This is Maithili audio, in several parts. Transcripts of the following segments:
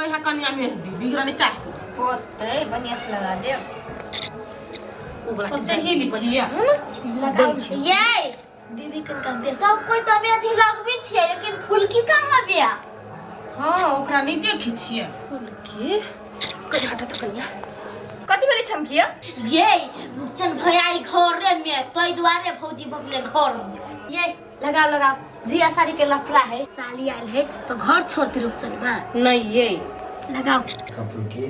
लगै है कनिया मेहंदी बिगड़नी चाही। होतै, बढ़िया से लगा देब। उ वाला ओते ही छियै है ना। लगाइ छियै दीदी कनका दे। सब कोई तऽ मेहंदी लगबै छियै, लेकिन फुलकी कहाँ बिया? हाँ, ओकरा नहीं देखै छियै। फुलकी कनि हटा तऽ कनिया। कथी भेलै छमकिया? ये रुपचन भैया आई घरे में, तोई दुआरे भौजी भगले घर में। ये लगाओ लगाओ, जिया साड़ी के लफड़ा है, साली आयल है तो घर छोड़ती रुपचन बा। नहीं ये लगाओ। फुलकी,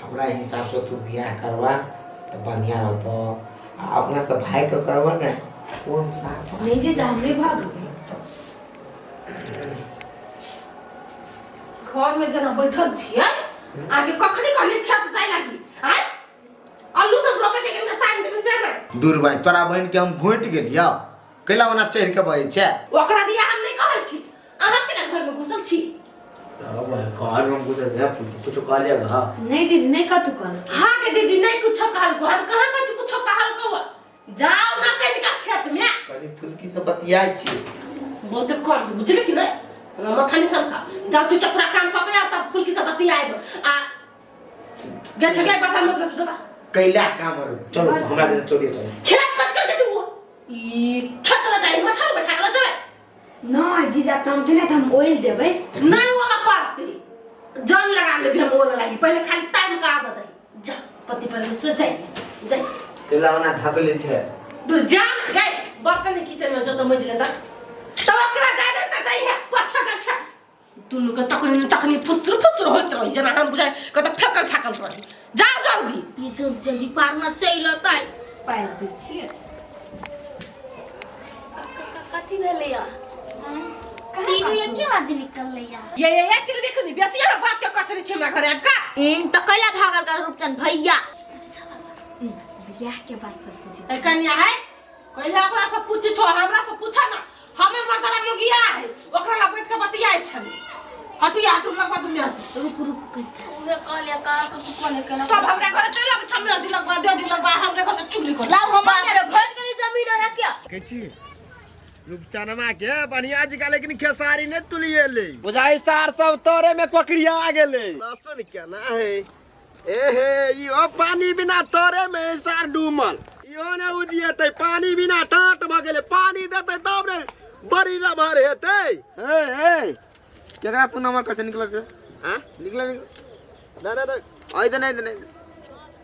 हमरा हिसाब से तू बियाह करवा तो बढ़िया रहतो, आ अपना से भाई के करवा ने कोन साथ। नहीं जीजा, हमरे भाग घर में जना बैठल छियै, आगे कखनी कहली खेत जाय लागी आय आलू सब रोपे के कनिका टाइम देबै से नै। दूर भाई, तोरा बहिन के हम घोटि गेलियौ, कैला ओना चढ़ि के बजै छै? ओकरा दिया हम नहीं कहै छी, अहाँ केना घर में घुसल छी? घर में घुसल छै फुलकी, कुछो कहलियै हँ? नहीं दीदी, नहीं कतू कहल। हाँ के दीदी, नहीं कुछो कहल को, हम कहाँ कहै छी कुछो कहल को। जाओ ना कनिका खेत में। कनी फुलकी से बतियाइ छी। बहुत कम बुझले कि नहीं, हमरा माथा नहीं सनका। जाओ चुपचाप पूरा काम कऽ के आओ, तब फुलकी से बतियाएब। आ गे छे गे बर्तन मत कर जोता। कैला काम रे, चलो हमरा देने चलिए चलो। खेत कत कर तू ई खेत ल जाई, माथा में बैठा के ल जाबे। नहीं जीजा, तम थे ना त हम ओइल देबै। नहीं वाला पारती जान लगा लेबी हम ओला लागी, पहले खाली टाइम का आबत है। जा पति परमेश्वर जाई जाई। कैला ओना धकले छै? दूर जान गए बर्तन किचन में जो तो मज लेता तब ओकरा जाय ने त जाई है पछा कछा दुनू के तकनी तकनी फुसुर फुसुर होइत रही, जेना हम बुझाइ कत फेकल फेकल रही। जाओ जल्दी। ये जल्दी जल्दी पार न चलि अतै। पारि दै छियै। कथी भेलै या? तीनू एके बाजी निकललै या। ये तिलबी खनी बेसी यहाँ बात के कचरी छै हमरा घरे आबि का। त कैला भागल का रुपचन भैया? बियाह के बात सब पूछे। ए कन्या है, कैला ओकरा से पूछे छो, हमरा से पूछा ना। हमर मर्दवा मुगिया है, ओकरा ला बैठ के बतियाइ छली। हटू या हटू लगवा दुनिया। रुक रुक कनिका। उहे कहलियै कहाँ के तू कहले केना। तब हमरा घरे चलि आबै छम मेहंदी लगवा दे दी लगवा, हमरे घर में चुगली कर। लाउ हमर घर के जमीन है क्या? कहै छी रूपचनमा के बढ़िया जी का, लेकिन खेसारी ने तुलिए ले बुझाई सार सब तोरे में कोकरिया आ गेले। लहसुन केना है? ए हे, इहो पानी बिना तोरे में सार डूमल, इहो ने उजिएतै, पानी बिना टाट भ गेलै, पानी देतै तब ने बड़ी रभर हेतै। ए ए, केकरा तू नंबर कैसे निकल से? आ निकल निकल। ना ना ना, आई दे नहीं दे नहीं।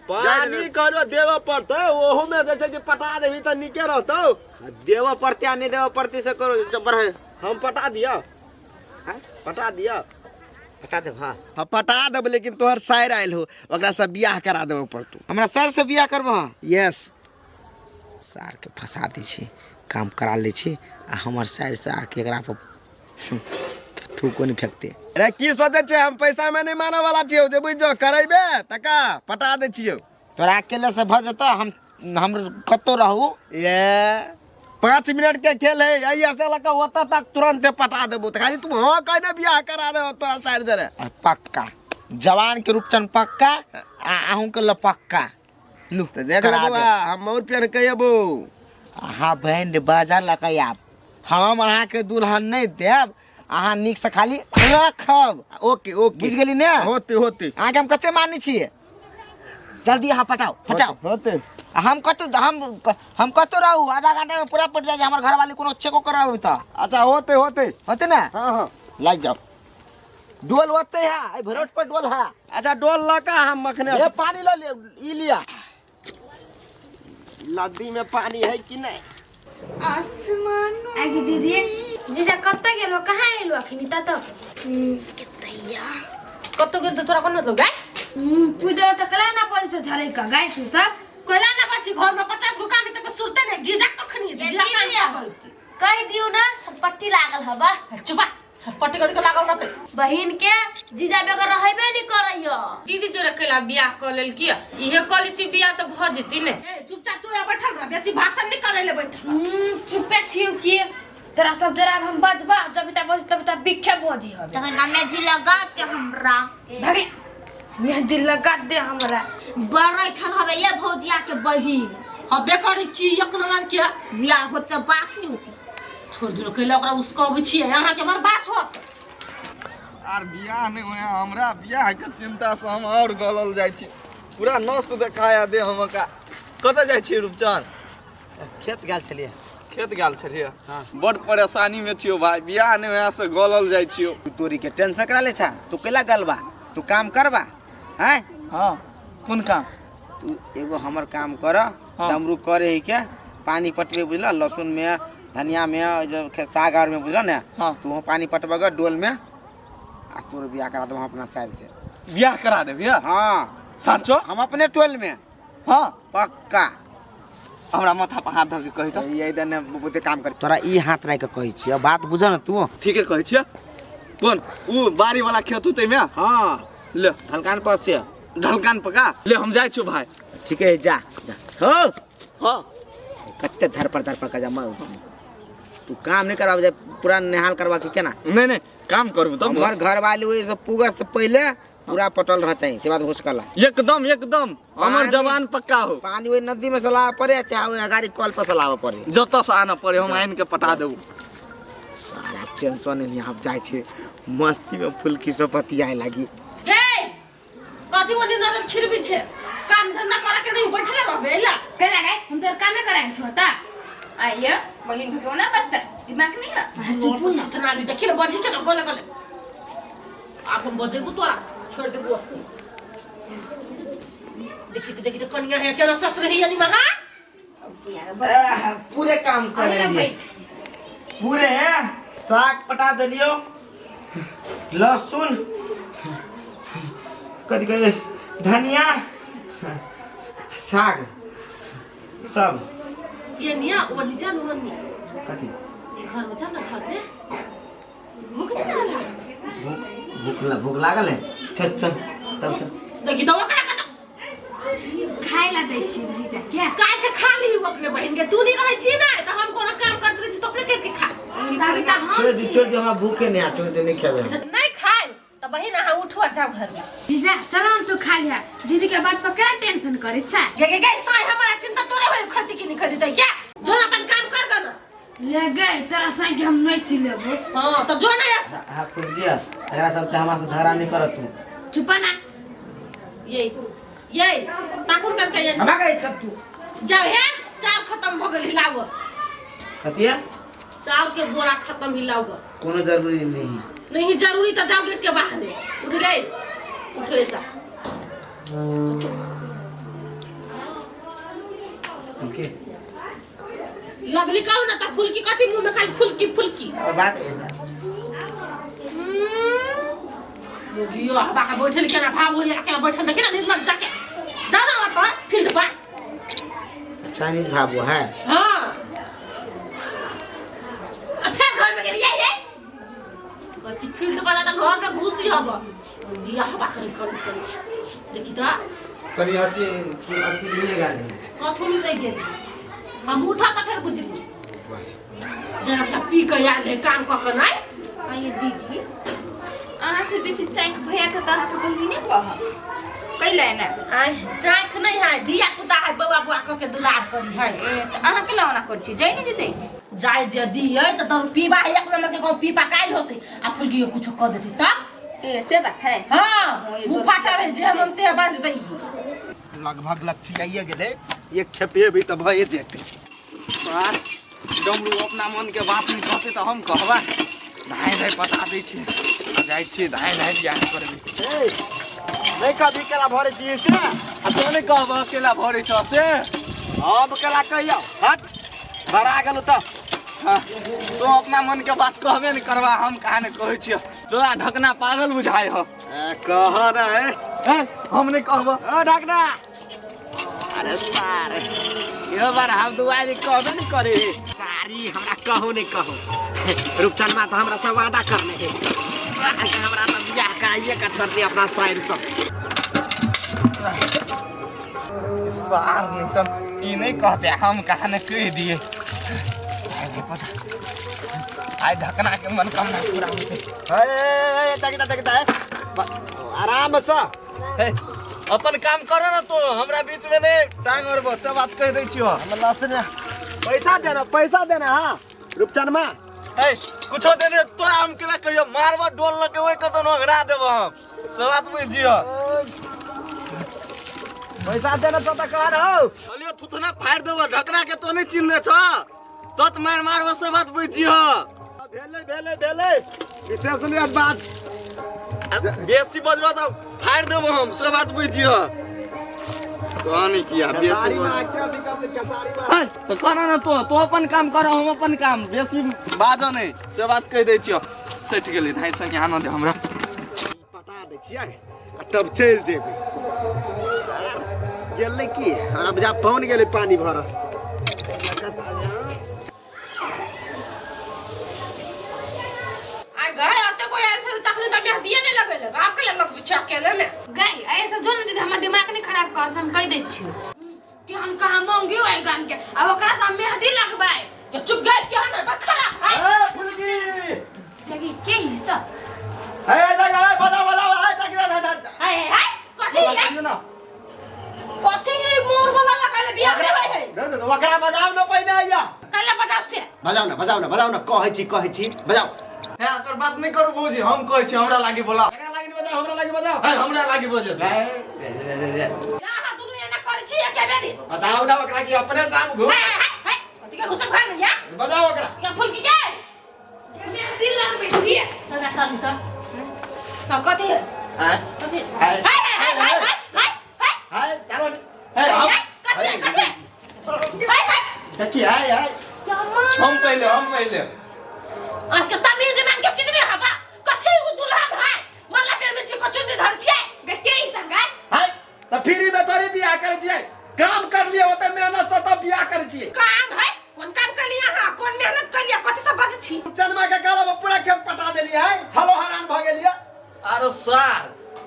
पानी कहलो देबऽ पड़तै, ओहू में जे छै कि पटा देबही तऽ नीके रहतौ। देबऽ पड़तै आ नहीं देबऽ पड़तै से करो जबर है। हम पटा दिअ? हाँ? पटा दिअ? पटा देब? हाँ हाँ पटा देब, लेकिन तोहर सायर आयल हो, ओकरा से बियाह करा देबऽ पड़तौ। हमरा सर से बियाह करबह? यस। सार के फंसा दै छी, काम करा लै छी, आ हमर सायर से आके एकरा पर थूको नहीं फेंकते। अरे की सोचै छै, हम पैसा में नहीं मानऽ वाला छियौ, जे बुझि जो करेबे तका पटा दै छियौ। तोरा अकेले से भऽ जेतौ? हम कतौ रहू। ये 5 मिनट के खेल है, अइया से लऽ कऽ ओतऽ तक तुरंते पटा देबौ, तऽ खाली तू हाँ कहि ने बियाह करा देबौ तोरा साइड जरे। आ पक्का जवान के रूपचन पक्का, आ अहूँ के ल पक्का लू। तऽ देख करा बौआ, देब। हम मौर पेन के अयबौ। अहाँ बैंड बाजा लऽ कऽ आयब, हम अहाँके दुल्हन नहीं देब, अहाँ नीक से खाली रखब। ओके ओके, बुझि गेली ने? होते होते। अहाँके हम कते मानै छियै, जल्दी अहाँ पटाउ पटाउ। होते। हम कतौ, हम कतौ रहू, आधा घंटा में पूरा पट जाए, हमर घरवाली कोनो चेको कराबू तऽ। अच्छा होते होते। होते ने? हाँ हाँ। लागि जाओ। डोल ओते है, एहि भरोट पर डोल है। अच्छा डोल लऽ कऽ हम मखने ए पानी लऽ लिअ, ई लिअ। लद्दी में पानी है कि नहीं? आसमान। आगे दीदी, जीजा कतऽ गेलो, कहाँ एलो अखनी तक? केतैया कतौ गेल तऽ तोरा कोन मतलब गाय? पूजल तऽ कला ना पड़ै छौ झरै का गाय तू सब। कोइला ना बची घर में 50 गो काम तक सुरते ने। जीजा कखनी एतै? जीजा दीदी। कहाँ कहतै? कहि दियौ ना छटपट्टी लागल हबा। चुपा, छटपट्टी कथी के लागल रहतै? बहिन के जीजा बगैर रहबे नहीं करैया। दीदी जोरे कैला बियाह कऽ लेलकी? इहे कऽ लेती बियाह तऽ भऽ जेती ने। ए चुपचाप तू यहाँ बैठल रह, बेसी भाषण नहीं करे ले बैठल। चुपे छियौ की तोरा सब जरा हम बजबा, जब तक बज तब तक बिखे बजी हबे। तखन ना मेहंदी लगा के हमरा भागे, मेहंदी लगा दे हमरा। बड़ ठन हबे ये भौजिया के बहिन। हबे करी की एक नंबर के। बियाह होत तऽ बास नहीं होती। छोड़ दियो, कैला ओकरा उसको अबै छियै, अहाँके हमर बास होत। आर बियाह नहि होय, हमरा बियाह के चिंता से हम और गलल जाइ छी। पूरा नस देखाया दे हमका। कतऽ जाइ छी रूपचंद? खेत गेल छलियै। खेत गेल छलियै? हाँ। बड परेशानी में छियो भाई, बियाह नहि होय से गलल जाइ छियो। तू तोरी के टेंशन करा ले छा, तू केला गलबा, तू काम करबा हैं? हाँ, कोन काम? तू एगो हमर काम कर। हाँ। डमरू करे ही के पानी पटबे, बुझल? लहसुन में, धनिया में, जब साग आर में, बुझल ने? हाँ। तू वहाँ पानी पटबा डोल में आ तोर बियाह करा देबो हम अपना साइड से। बियाह करा दे भैया? हाँ। साचो? हम अपने टोल में। हाँ। पक्का। हमरा माथा पर हाथ धर के कही तो। यही दने बहुते काम कर तोरा, ई हाथ राखि के कहै छियै, बात बुझ न तू। ठीके कहै छियै। कोन उ बाड़ी वाला खेत होतै में? हाँ। ले। ढलकान पर से। ढलकान पका ले, हम जाइ छियो भाई। ठीक है, जा जा। हो। हाँ। कते धर पर का जमा तू काम नहीं करवा जाए, पूरा निहाल करवा के केना? नहीं नहीं, काम करबो तब। हमर घर वाली ओइ से पुगा से पहले पूरा पटल रह चाहिए, से बात हो सकला। एकदम एकदम, हमर जवान पक्का हो। पानी ओइ नदी में से लावे पड़े, चाहे ओइ अगाड़ी कल पर से लावे पड़े, जतऽ से आना पड़े हम आनि के पटा देबो। सारा टेंशन नहीं, हम जाइ छी मस्ती में फुलकी सब बतियाए लागी। हे कथी ओनी नजर खिरबी छे, काम धंधा करे के नहीं बैठले रहबे ला। के लगे हम तोर कामे कराए छो ता। आइए बहिन भगवना बसता दिमाग नहीं है। चुप ना ली, देखि न बजी के न गले गले आप हम बजेबू तोरा छोड़ देबू। देखी तो देखी तो कनिया है केना सस रही यानी महा पूरे काम कर रही पूरे है। साग पटा देलियो, लहसुन कथी कहे, धनिया, साग सब। ये निया वो नीचा नुअनी कथी घर में जा ना, घर में भूख नहीं लागल? भूख भूख लागल है। चल चल तब देखी तो ओकरा कत खाय ला दै छी जीजा के काय के खा ली अपने बहिन के। तू नहीं रहै छी ना त हम कोनो काम करत रहै छी तो अपने के के खा। तभी त हम छोड़ दी, छोड़ दी, हमरा भूखे नहीं आ, छोड़ दे, नहीं खेबे। नहीं खाए त बहिन अहाँ उठो आ जाओ घर में। जीजा चलो हम तू खा लिया, दीदी के बात पर क्या टेंशन करे छा? गे गे गे साई हमरा चिंता तोरे होय खरीदी की नहीं खरीदी या जो अपन काम कर ग ना। ले गए तोरा साई के हम नहीं चिलेबो। हां त जो ना ऐसा। हां कुछ दिया एकरा सब त हमरा से धरा नहीं करत तू। चुप ना। ये ये ताकुर कर के हमरा गई छ तू। जाओ हे चाव खत्म भ गेल हिलाव। कतिया चाव के बोरा खत्म हिलाव। कोनो जरूरी नहीं। नहीं जरूरी तो जाओ गेट के बाहर उठ गए उठो ऐसा। ओके लवली कहू ना त फुलकी कथी मुंह में खाली फुलकी फुलकी बात मुगियो हवा का बैठल केना भाव हो या केना बैठल देखि ना निर्लज्जा के दादा मत फील्ड पर चाइनीज भाव है। हां आ फिर घर में गेलियै ये कथी फील्ड पर त घर में घुसी हब दिया हवा कर कर देखि त करी हसी अथी नहीं गाली कथू नहीं गेल हम उठा त फिर बुझली जरा त पी के आयल है काम क के नहीं। आइए दीदी अहाँ से बेसी चाँख भैया के त अहाँके बहिने कहब कैला ना? आय चाँख नहीं है दिया पुता है बौआ बौआ क के दुलार करी है। ए त अहाँ के लौना कर छी जाय नहीं देतै? जाय जे दियै त तोर पीबा एक नंबर के गाँव पीपा काइल होतै आ फुलकी कुछ क देतै तब ए से बात है। हां मुंह फाटा है जे मन से बाज दै। लगभग लच्छी आइए गेलै, एक खेपे भी त भए जेतै। यार डमरू अपना मन के बात नहीं कहते तो हम कहबा। धाय धाय पता दै छी जाइ छी धाय धाय बियाह करबे। ए नहीं कभी केला भरे छी से आ तो नहीं कहबा केला भरे छ से हम केला कहियो हट भरा गेलौ त। हां तो अपना मन के बात कहबे नहीं करबा, हम कहा ने कहै छियो तोरा ढकना पागल बुझाय हो। ए कह ना है हम नहीं कहबा। ओ ढकना अरे सारे यो बार हम दुआरी कहबे नहीं करे सारी हमरा कहू नहीं कहू। रूपचंद मा त हमरा से वादा करने है हमरा त बियाह कराइए का छोड़ दे अपना साइड से। सार नहीं त ई नहीं कहते हम कहा ने कह दिए। आई ढकना के मनोकामना पूरा होते। ए तकिता तकिता आराम से अपन काम करो ना तो हमरा बीच में नहीं टांग और बस सब बात कह दै छियो। हम लसने पैसा देना, पैसा देना। हां रूपचंद मा ए कुछो देने तोरा हम केना कहियो मारबो डोल लके ओइ कतौ नोघरा देबो हम सब बात बुझि जियो पैसा देने तो कह रहो कहलियो थुथना फाड़ि देबो ढकरा के तो नहीं चिन्हने छ तत मार मारबो सब बात बुझि जियो भेलै भेलै भेलै विशेष नहीं बात बेसी बजबो तऽ फाड़ि देबो हम सब बात बुझि जियो कहानी किया बेसी खेसारी बज में क्या दिक्कत है खेसारी में है, तऽ कर ने तो तो अपन काम कर हम अपन काम बेसी बाजऽ नहि से बात कहि दै छियौ सटि गेलै धाइ संगे आनऽ दे हमरा पटा दै छियै आ तब चलि जेबै गेलै की हमरा बुझा पहुँच गेलै पानि भरऽ आ गए अते कोई आयल छलै तखने तऽ मेहदिए नहि लगेलक आब के लगबै छै अकेले मे गई ऐसे जो न दीदी हमर दिमाग नहीं खराब कर से हम कह दै छियो कि हम कहाँ मांगियो आई गाम के अब ओकरा से हम मेहंदी लगबाए तो चुप गए के हन बड़ खराब है ए फुलकी लगी के हिस्सा ए देख ए बजा बजा ए देख देख देख हाय हाय कथी है ना कथी है मोर वाला लगले बियाह रे है ना ना ओकरा बजाउ न पहिने आइया कल्ला बजाओ से बजाउ न बजाउ न बजाउ न कहै छी बजाउ हे एकर बात नहि करू भौजी हम कहै छी हमरा लागी बोला एकरा लागी बजाउ हमरा लागी बजाउ है हमरा लागी बजे अहाँ दुनू एना करै छी एके बेरी बजाउ न ओकरा की अपने साम घूम हाय हाय हाय कथी के घुसम खा या बजाउ ओकरा या फुलकी के मेहंदी लगबै छी तोरा साली त त कथी है हाय कथी हाय हाय हाय हाय हाय हाय हाय चलो हे हम हाय कथी है कथी है हाय हाय देखी हाय हाय हम पहिले हम पहिले आज के तमीज नाम के चीज नहीं हवा कथी उ दुल्हन है मला पेने छी कछु नहीं धर छियै गे के हिस्सा गई हाय त फ्री में तोरी बियाह करै छियै काम कर लियै ओते मेहनत से तब बियाह करै छियै काम है कोन काम कर लिया हां कोन मेहनत कर लिया कथी सब बात छी चनमा के कहलौ पूरा खेत पटा देलियै है हलो हरान भऽ गेलियै आरो सार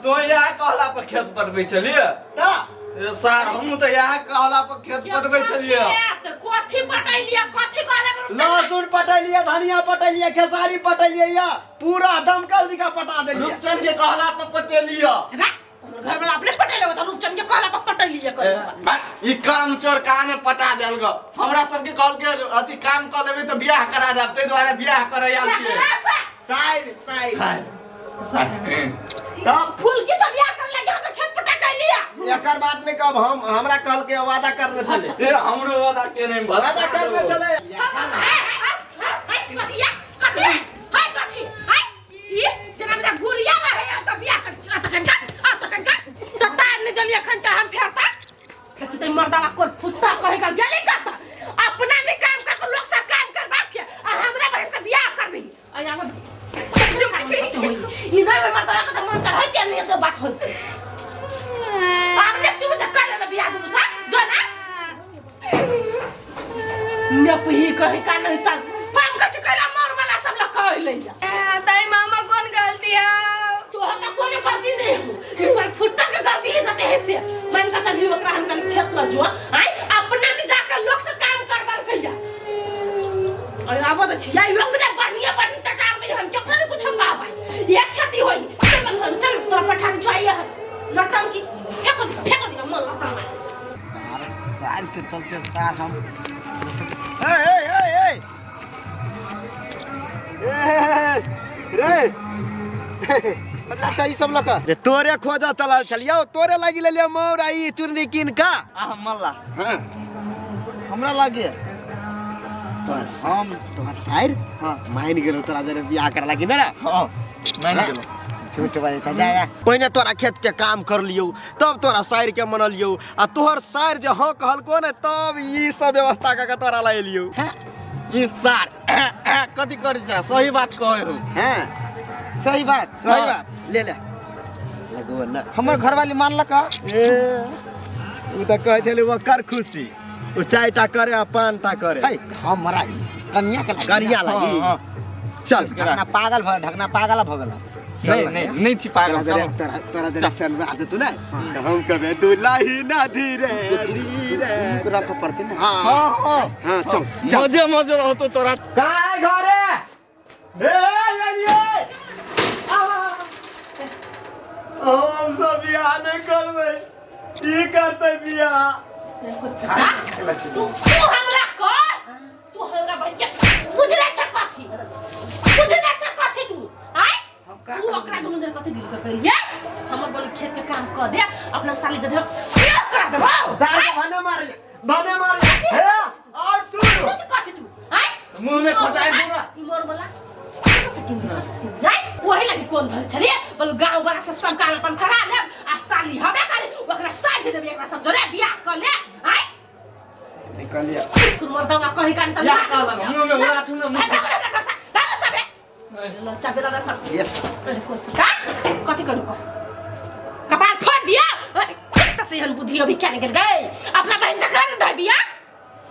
तो यहाँ कहला पर खेत पटबै छलियै ना ए सार हमहूँ तऽ यहाँ कहला पर खेत पटबै छलियै त कथी पटैलिया कथी कहला लहसुन पटेलियै धनिया पटेलियै खेसारी पटेलियै या पूरा दमकल दिखा पटा देलियै रूपचंद के कहला पर पटेलियै हमर घर वाला अपने पटेले त रूपचंद के कहला पर पटैलिया कर ई काम चोर कहाँ पटा देल ग हमरा सबके कहलके अथी काम कऽ लेबै तऽ बियाह करा देब ताहि दुआरे बियाह करय आयल छियै साइड साइड सार तब फूल की सब बियाह कर लगे से खेत पटा कर लिया एकर बात नहीं कहब हम हमरा कहलके वादा करने छले ए हमरो वादा के नहीं वादा करने छले हाय हाय कथी या कथी हाय कथी हाय ई जना बेटा गुड़िया रहे आ त बियाह कर आ त कनका आ त कनका त तार नहीं डलिया खन त हम फेरता देखी त मर्दावा कोन फुत्ता कहेगा गेली कत अपना नहीं काम कर लोग सब काम करबा के आ हमरा बहन से बियाह करबी आ आब ई नहीं मर्दावा के त मन चढ़ै के नहीं तो बात होई आब ने तू चक्कर ले बियाह दुनु सा जो ना नपही कहे का नहीं ता पाम का चकरा मार वाला सब लग कह लैया ताई मामा कौन गलती है तोहर का कोनो गलती नहीं हो ये तोहर फुट्टा के गलती है जाते है से मन का चलियो ओकरा हम कन खेत में जो आय अपना नहीं जाकर लोग से काम करवाल कहिया अरे आब त छिया लोग के बढ़िया बढ़िया टकार में हम केकरा नहीं कुछ का भाई ये खेती होई चल हम चल तोरा पठान चाहिए हम नटंकी फेंको फेंको दिया मन लता में साल के चलते साल हम ए ए ए ए ए रे अच्छा ई सब लका रे तोरे खोजा चलल छलियौ तोरे लागी लेलियौ मौरा ई चुनरी कीन का आ मल्ला हां हमरा लागे तोहर हम तोहर साइर हाँ। मान गेलो तोरा जरे बियाह करे लागी ना हाँ मान गेलो झूठ बाजै छ जा जा पहिने तोरा खेत के काम कर लियौ तब तोरा साइर के मनलियौ आ तोहर साइर जे हाँ कहलको ने तब ई सब व्यवस्था कऽ के तोरा ला एलियौ ई सार कथी करै छ सही बात कहै हो हाँ सही बात सही हाँ। बात ले ले लगो ना हमर घरवाली मानलक ए उ तऽ कहै छलै ओकर खुशी उ चारिटा करे आ पाँचटा करे है हमरा ई कनिया के लागी कनिया लागी चल ढकना पागल भ ढकना पागल भ गेल नहीं नहीं नहीं छी पागल तोरा जरे चलो। तोरा तोरा जरे चलवा दे तू ना तऽ हम कहबै दुलाही ना धीरे धीरे रख पड़ते ना हाँ हाँ हाँ हाँ चल चल मजे मजे रहतो तोरा काय घरे ए ए हम सब बियाह नहीं करबै ई करतै बियाह तू तू हमरा कर तू हमरा बन के बुझले छ कथी तू ओकरा दुनू जन कथी डील कर ये हमर बोल खेत के काम कर दे अपना साली जद बियाह करा देबो। सार के भने मारे भने मारे हे और तू कथी कथी तू आय मुंह में खोसाइ दू ना। ई मोर वाला कतऽ से किन नहीं वही लगी कोन धर छलिए बोल गांव वाला से सब काम अपन करा लेब आ साली हबे करी ओकरा साथ दे देबे एकरा सब जरे बियाह कर ले आय निकलिया तू मर्दवा कही कान त या कहलक, मुंह में उड़ा थू ना, मुंह में। भागो सबे ल चाबे ल सब यस। अरे कोन का कथी करू को कपार फोड़ दिया कत से एहन बुद्धि अभी क्या निकल गए अपना बहन से कर दे बियाह।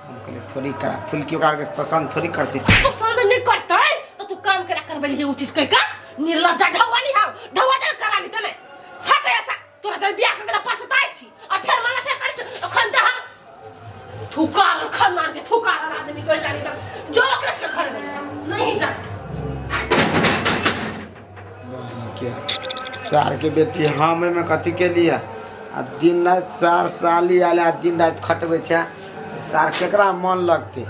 हम कहलिए थोड़ी करा फुलकी ओकरा के पसंद थोड़ी करती। पसंद नहीं करते तो तू काम करा करबे लिए उ चीज कह का निर्लज्जा ढौवा नहीं हम ढौवा जन करा ली तने हट ऐसा तोरा जब बियाह करके पछताय छी आ फेर मला फेर करै छी अखन त हम थुकार खानदान के थुकार आदमी कोई जानी त जो ओकरा से घर में नहीं जा। के सार के बेटी हम एहिमे कथी के लिए आ दिन राति सार साली आयल आ दिन राति खटबै छै सार केकरा मन लगतै।